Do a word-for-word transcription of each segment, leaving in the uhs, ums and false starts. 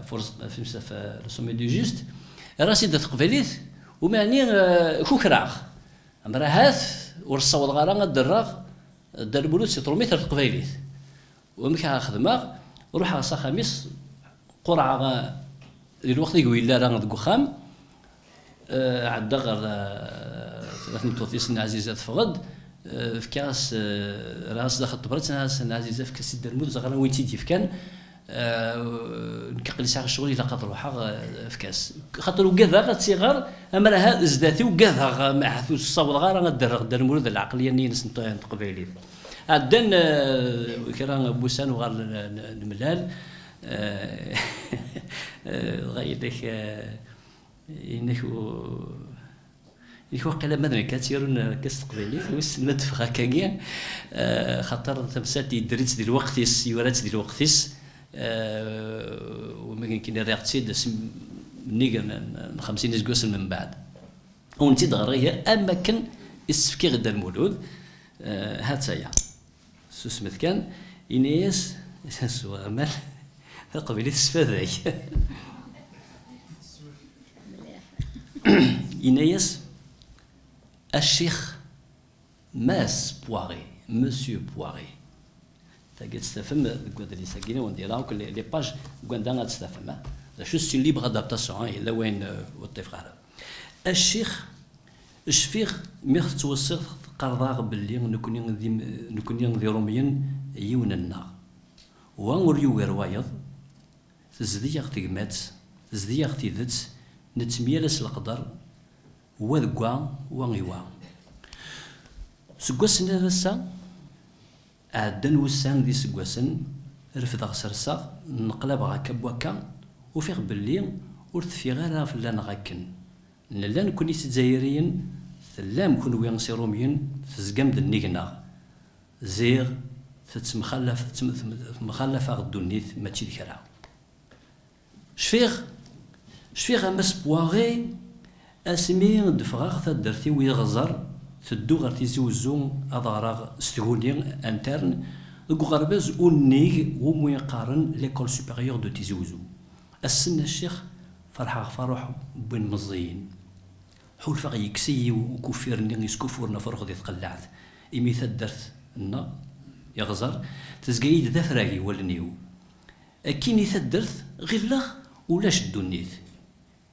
Force, fi msaf, le sommet du Juste, rran-as-id ɣer teqbaylit, u meɛni, eh, kukreɣ. Amer ahat ur ssawḍeɣ ara ad d-rreɣ Dda Lmulud si trumit ar teqbaylit. U amek ara xedmeɣ? Ruḥeɣ s axxam-is, qurɛeɣ, eh, di lweqt i yella ara deg uxxam, eh, ɛeddaɣ ɣer, eh, tmeṭṭut-is n Ɛziza teffeɣ-d, eh, fkiɣ-as, eh, rriɣ-as daxel tebrat, nniɣ-as: "Ɛziza, efk-as i Dda Lmulud, ẓer anwa i tt-id-yefkan." Eh, nekk aql-i sɛiɣ ccɣel, ilaq ad ruḥeɣ, eh, efk-as. Xaṭer ugadeɣ ad tt-iɣer, amer aha zdat-i ugadeɣ, eh, ma ahat ur ssawḍeɣ ara ad d-rreɣ Dda Lmulud d lɛeqliya-nni-ines n, n teqbaylit. Ɛeddan, eh, kra n wussan uɣal n, n, nemlal, eh, eh, dɣa yella-k, eh, Inek u-, inek waqila ma d nekk ad tt-yarun akka s teqbaylit, wissen ma d-teffeɣ akkagi, eh, xaṭer tamsalt yedder-itt di lweqt-is, yura-tt di lweqt-is, eh, u ma nekkini rriɣ-tt-id asmi nnig n, n, n xemsin iseggasen mbeɛd. U netta-d ɣer-i am wakken i s-fkiɣ i Dda Lmulud, eh, ha-tt-aya. Susmet kan, ini-as, sweɣ aman, taqbaylit tesfaday. Ini-as: "A ccix Mass Poiré, Monsieur Poiré." Tagi ad tt-tafem deg wadlis-agi, on dira akk les, les pages deg wanda ad tt-tafem, ah. D acu, c'est une libre adaptation, ah, yella wayen, euh, ur ṭṭifeɣ ara. A ccix, cfiɣ mi ɣ-tettweṣṣiḍ teqqareḍ-aɣ belli nekni d im-, nekni d Irumyen yiwen-nneɣ. Wa ur yugar wayeḍ, tezdi-yaɣ tegmat, tezdi-yaɣ tidet, nettemyal-as leqder, wa deg wa, wa i wa. Seg wass-nni ar ass-a, ɛeddan wussan d iseggasen, refdeɣ serseɣ, nneqlabeɣ akka n wakka, ufiɣ belli ur teffiɣ ara fell-aneɣ akken. Nella nekkni s Izzayriyen, tellam kenwi s Irumyen, tezgam-d nnig-neɣ. Ziɣ tettemxallaf-, tettem-, tem-, temxallaf-aɣ ddunit, mačči d kra. Cfiɣ, cfiɣ a Mass Poiré, asmi d-ffɣeɣ taddart-iw Iɣẓer, tedduɣ ɣer Tizi Uzzu ad ɣreɣ s tguni, interne, deg uɣerbaz unnig wumi qqaren l'École supérieure de Tizi Uzzu. Ass-n a ccix, ferḥeɣ ferḥ n win meẓẓiyen. Ḥulfaɣ yekkes-iyi ukufir-nni yeskufuren afrux di tqellaɛt, imi taddart-nneɣ, Iɣẓer, tezga-yi-d d afrag i wallen-iw. Akkin i taddart, ɣilleɣ ulac ddunit.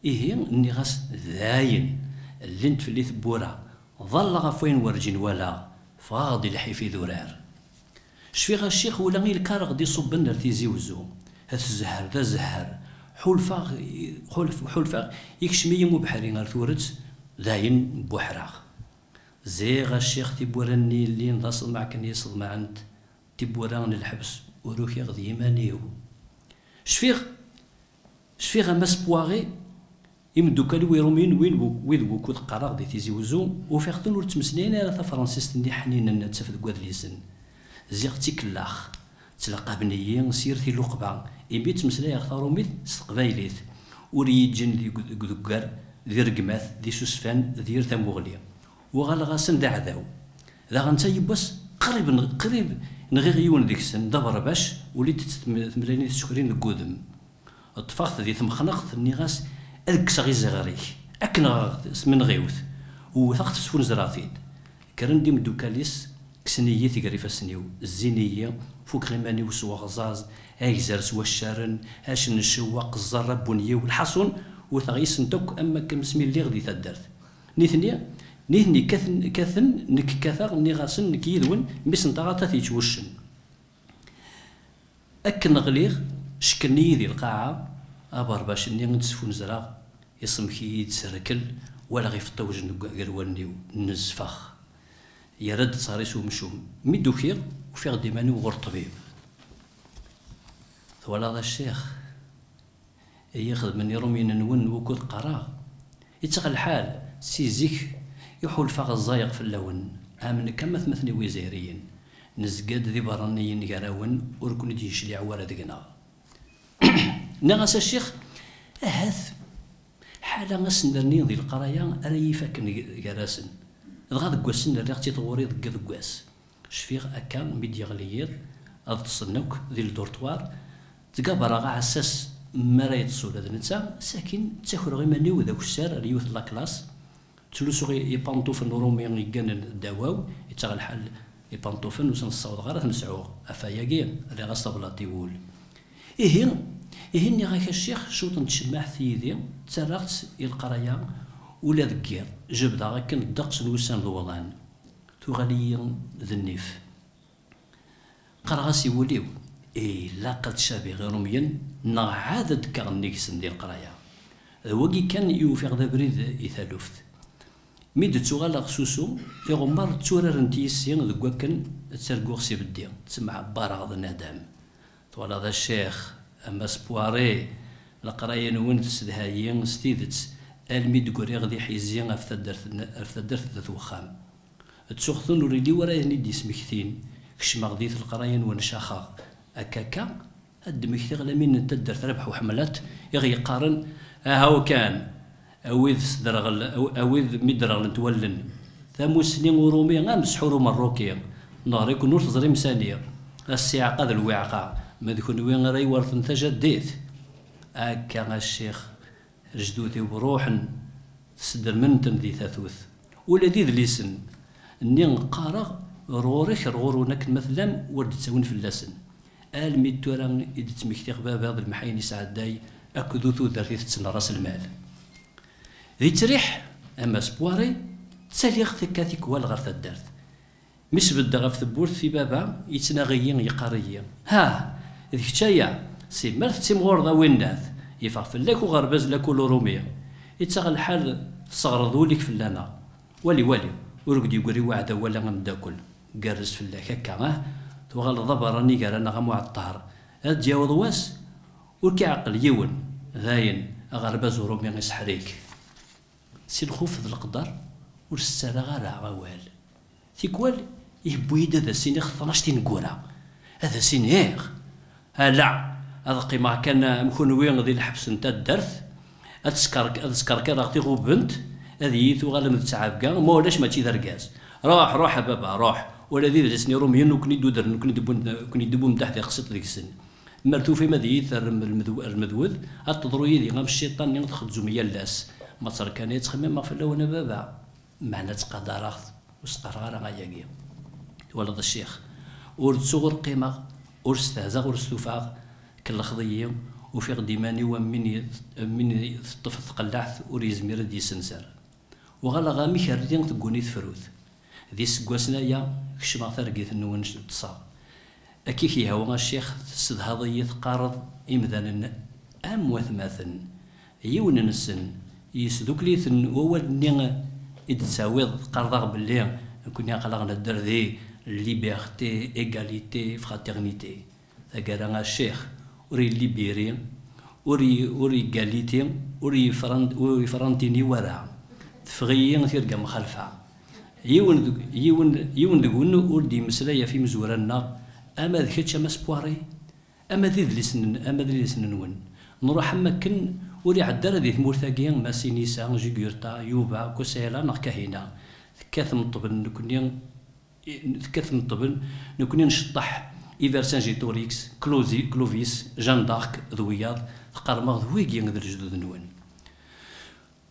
Ihi, nniɣ-as: "Dayen, llint fell-i tewwura, ḍalleɣ ɣef wayen werǧin walaɣ, ffɣeɣ-d i lḥif idurar." Cfiɣ a ccix ula i lkar ɣ-d-iṣubben ar Tizi Uzzu. Ad tezher d azher. Ḥulfaɣ, ḥulf-, ḥulfaɣ ikcem-iyi ubeḥri ar turet, dayen buḥreɣ. Ziɣ a ccix tiwwura-nni yellin d aseḍmeɛ kan i yi-sḍemɛent, tiwwura n lḥebs ur ukiɣ d yiman-iw. Cfiɣ, cfiɣ a Mass Poiré, imeddukal-iw Irumyen, win wu-, wid wukud qqareɣ di Tizi Uzzu, ufiɣ-ten ur ttmeslayen ara tafransist-nni ḥninen ad taf deg wadlisen. Ziɣ d tikellax, ttlaqaben-iyi s yir tiluqba, imi ttmeslayeɣ tarumit s teqbaylit, ur iyi-ǧǧin deg, deg udeggar, di rregmat, d isusfan, d yir tamuɣli. Uɣaleɣ-asen d aɛdaw. Daɣen ta yiwwas, qrib n-, qrib nɣiɣ yiwen deg-sen, d aberbac, ula d-, tmlal-ini tsukrin deg wudem. Ṭṭfeɣ-t di temxneqt, nniɣ-as: "Ad kkseɣ iziɣer-ik, ad k-nɣeɣ s tmenɣiwt." Wwteɣ-t, sfunzreɣ-t-id. Kkren-d imeddukal-is, kksen-iyi tger ifassen-iw, zzin-iyi, fukeɣ iman-iw s weɣẓaẓ, agzer s waccaren, acneccew, aqeẓẓer, abunyiw, lḥaṣun, wteɣ yis-sent akk am wakken asmi lliɣ di taddart. Nitni, nitni kkaten, kkaten, nekk kkateɣ, nniɣ-asen: "Nekk yid-wen, mi sent-aɣ aṭat yettwuccen." Akken ɣliɣ, cekklen-iyi di lqaɛa, aberbac-nni i d-sfunzreɣ, iṣemmek-iyi-d s rrkel, walaɣ ifeṭṭawjen deg, gar wallen-iw, nezfex. Yerra-d ttaṛ-is umcum. Mi d-ukiɣ, ufiɣ-d iman-iw ɣur ṭṭbib. Twalaḍ a ccix? I yi-xedmen Irumyen-nwen wukud qqareɣ. Ittaɣ lḥal, si zik i ḥulfaɣ ẓẓayeɣ fell-awen, am nekk am atmaten-iw Izzayriyen. Nezga-d d iberraniyen gar-awen, ur ken-id-yecliɛ wara deg-neɣ. Nniɣ-as a ccix, ahat ḥala asenderni di leqraya ara yi-ifaken g-, gar-asen. Dɣa deg wass-n rriɣ-tt i tɣuri deg yiḍ n wass. Cfiɣ akka mi d-yeɣli yiḍ, ad ṭṭsen akk di ldurṭwar, ttgabreɣ aɛessas Mi ara yeṭṭes ula d netta, sakin ttakreɣ iman-iw d akessar ar yiwet n la classe, ttlusuɣ i- ipanṭufen urumi yegganen ddaw-aw, yettaɣ lḥal ipanṭufen ur sen-ssawḍeɣ ara ad ten-sɛuɣ, ɣef wayagi rriɣ-as tablaṭ i wul. Ihi, ihi nniɣ-ak a ccix, cwiṭ n tcemmaɛt yid-i, ttarraɣ-tt i leqraya ula deg yiḍ, jebdeɣ akken ddeqs n wussan d wuḍan, tuɣal-iyi d nnif. Qqareɣ-as i wul-iw, ilaq ad cabiɣ irumyen neɣ ɛad ad d-kkeɣ nnig-sen di leqraya. D wagi kan i ufiɣ d abrid i taluft. Mi d-ttuɣaleɣ s usu, tiɣemmar tturarent yis-i deg wakken ttarguɣ s ibeddi, ttemɛebbareɣ d nadam. Twalaḍ a ccix, a Mass Poiré, leqraya-nwen tessedha-yi s tidet, almi d-griɣ d iḥizi ɣef taddart n- ɣef taddart n at wexxam. Ttuɣ-ten ur illi wara ayen i d-ismektin. Kecmeɣ di tleqraya-nwen caxeɣ. Akka akka, ad d-mmektiɣ lamin n taddart Rabeḥ Uḥemlat i ɣ-yeqqaren, aha kan, a wid s derɣel, a wid mi derɣlent wallen. Tamussni urumi am ssḥur umerruki, neɣri-ken ur teẓrim sani. A ssiɛqa d lwiɛqa, ma d kenwi ara iwerten tajaddit. Akka a ccix, lejdud-iw ruḥen, sdermen-ten di tatut. Ula d idlisen-nni qqareɣ ɣur-k, ar ɣur-wen akken ma tellam, ur d-ttawin fell-asen. Almi d tura i d-ttmektiɣ baba d lemḥayen isɛedday akked u tudert i tetten ras lmal. Di ttriḥ, a Mass Poiré, ttaliɣ takka tikwal ɣer taddart. Mi sbeddeɣ ɣef tewwurt i baba, yettnaɣ-iyi, yeqqar-iyi, ha, d kečč aya, simmal tettimɣureḍ a winnat, yeffeɣ fell-ak uɣerbaz la kulurumi, ittaɣ lḥal tesseɣreḍ ul-ik fell-aneɣ. Wali, wali, ur k-d-yeggri waɛdaw wala ameddakel, gerrez fell-ak akka, ah, tuɣaleḍ d aberrani gar-aneɣ am uɛeṭṭar, ad d-yaweḍ wass, ur k-iɛeqqel yiwen, dayen, aɣerbaz urumi iseḥḥer-ik. Si lxuf d leqder, ur s-ttarraɣ ara awal. Tikwal, yewwi-yi-d ad as-iniɣ tnac tineggura. Ad as-iniɣ, ala, ad qqimeɣ kan am kunwi di lḥebs n taddart, ad skerk- ad skerkireɣ tiɣubbent, ad iyi-tuɣalem d ttɛabga, ma ulac mačči d argaz. Ruḥ, ruḥ a baba, ruḥ. Ula d idlisen irumyen ur ken-id-udren, ur ken-id-wwin, ur ken-id-wwin mdaḥ tiqsiṭ deg-sen. Mer tufim ad iyi-terrem lmedw- lmedwed, ad teḍru yid-i am cciṭan-nni txezzum yal ass. Ma d tarkan ay ttxemmimeɣ fell-awen a baba, meɛna ttqadareɣ-t, ur s-qqareɣ ara ayagi. Twalaḍ a ccix, ur ttuɣ ur qqimeɣ, ur stehzaɣ ur stufaɣ, kellxeḍ-iyi, ufiɣ-d iman-iw am win i- am win i teṭṭef tqellaɛt ur yezmir ad d-yessenser. Uɣaleɣ am ikerri tegguni tefrut. D iseggasen aya kecmeɣ targit-nwen ṭṭseɣ. Akka i k-yehwa a ccix, tessedhaḍ-iyi, teqqareḍ imdanen am watmaten. Yiwen-nsen yesdukkel-iten wawal-nni i d-tettawiḍ, teqqareḍ-aɣ belli nekkni aql-aɣ nedder di liberté, égalité, fraternité. Taggara a ccix, ur yelli biri, ur y- ur yegaliti, ur yefran- ur yefrantini wara. Teffeɣ-iyi tirga mxalfa. Yiwen deg- yiwen yiwen deg-wen ur d-yemmeslay ɣef imezwura-nneɣ, ama d kečč a Mass Poiré, ama d idlisen ama d idlisen-nwen. Nruḥ am wakken ur iɛedda ara di tmurt-agi Masinisa, Jugurta, Yuba, Kusayla neɣ Kahina. Tekkat meṭṭben nekkni tekkat meṭṭben, nekkni nceṭṭeḥ i Vercingétorix, Clovis, Jeanne d'Arc d wiyaḍ, teqqarem-aɣ d wigi d lejdud-nwen.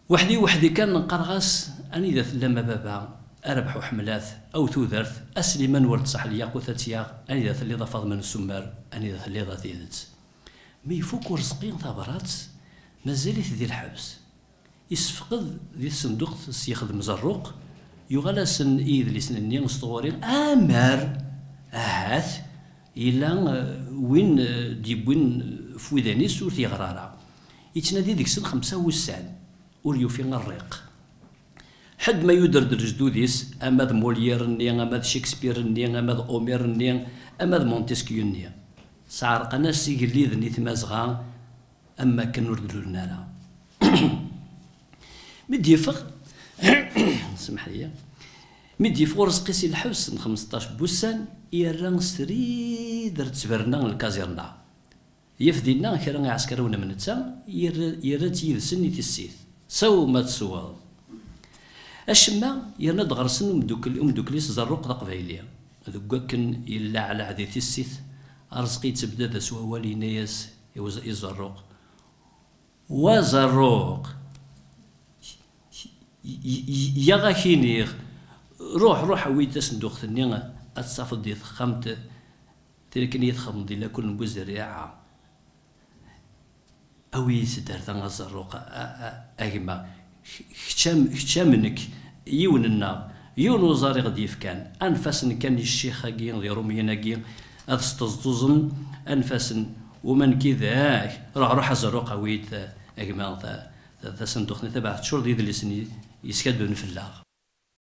Weḥdi weḥdi kan nqarɣ-as, anida tellam a baba, a Rabeḥ Uḥemlat, a w tudert, a Sliman wer d-tṣaḥ lyaqut ad tt-yaɣ, anida telliḍ a Faḍma n Summer, anida telliḍ a tidet. Mi ifuk Urezqi tabrat, mazal-it di lḥebs. Isfeqed di tsenduqt s yexdem Zerruq, yuɣal-asen i yidlisen-nni s tɣuri, amer, ahat, yella, eh, win, eh, d-yewwin f widan-is ur t-yeɣri ara. Yettnadi deg-sen xemsa wussan, ur yufi rriq. Ḥedd ma yuder-d lejdud-is, ama d Molière-nni, ama d Shakespeare-nni, ama d Homer-nni, ama d Montesquieu-nni. Sɛerqen-as igelliden i Tmazɣa, am wakken ur d-lulen ara. Mi d-yeffeɣ, semḥ-iyi, mi d-yeffeɣ Urezqi si lḥebs n xmesṭac n wussan, yerra srid ar ttberna n lkazirna. Yaf dinna kra iɛeskriwen am netta, yerra- yerra-tt yid-sen i tissit. Sew ma tesweḍ. Acemma, yerna-d ɣer-sen umeddukel- umeddukel-is Zerruq d aqbayli. Deg wakken yella ɛlaɛ di tissit, Arezqi yettebdad-as wawal, yenna-yas i Uz- i Zerruq, Wa Zerruq, y-, y-, yaɣ-ak-iniɣ, ruḥ, ruḥ, awi-d tasenduqt-nni, ad tt-tafeḍ di texxamt, tin akken i yi-txedmeḍ di lakul n Buzerriɛa. Awi-yi-tt-id ar da, a Zerruq, a, a, a gma. K-, kečč am, kečč am nekk, yiwen-nneɣ, yiwen uẓar i ɣ-d-yefkan. Anef-asen kan i ccix-agi d irumyen-agi ad sṭeẓṭuẓen anef-asen, uma nekki d-ak. Ruḥ, ruḥ a Zerruq, awi-d, a gma, ta-, ta-, tasenduqt-nni tabaɛt teččur d idlisen i-, yeskaddun fell-aɣ.